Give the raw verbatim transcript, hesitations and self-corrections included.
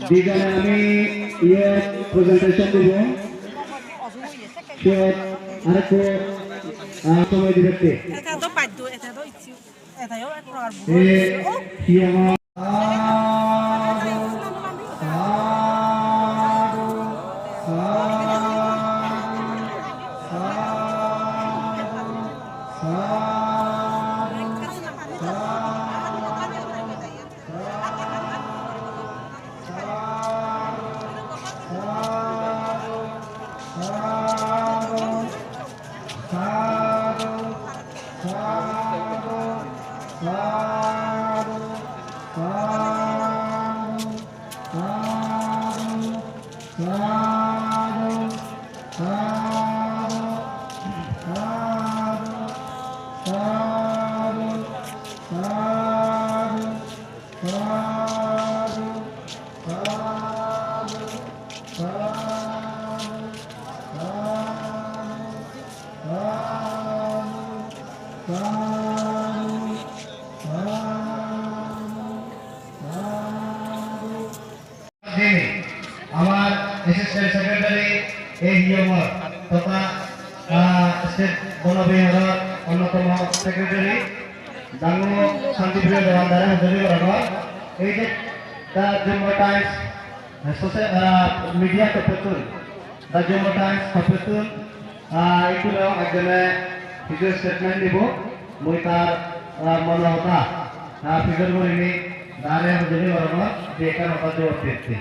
Dijone ami iye presentation dibo. Siyot arekko, ah, somoy dibatte. Eta do paddo, eta do icchu. Eta yo ek prokar buro. E, hi ama? Dini, amar assistant secretary A H M totha, ah, state Bono Biharor onnotomo secretary, Dangu Santipriyo Dewan dare hojoli gorongor. Ei je The Jummo Times, ah, social, ah, media toppottun, The Jummo Times toppottun, ah, ikkuno ekjone hissu statement dibo, mui tar, ah, mono hotha, ah, pijor gurinei dare hojoli gorongor, di ekkan hotha jawab ditte.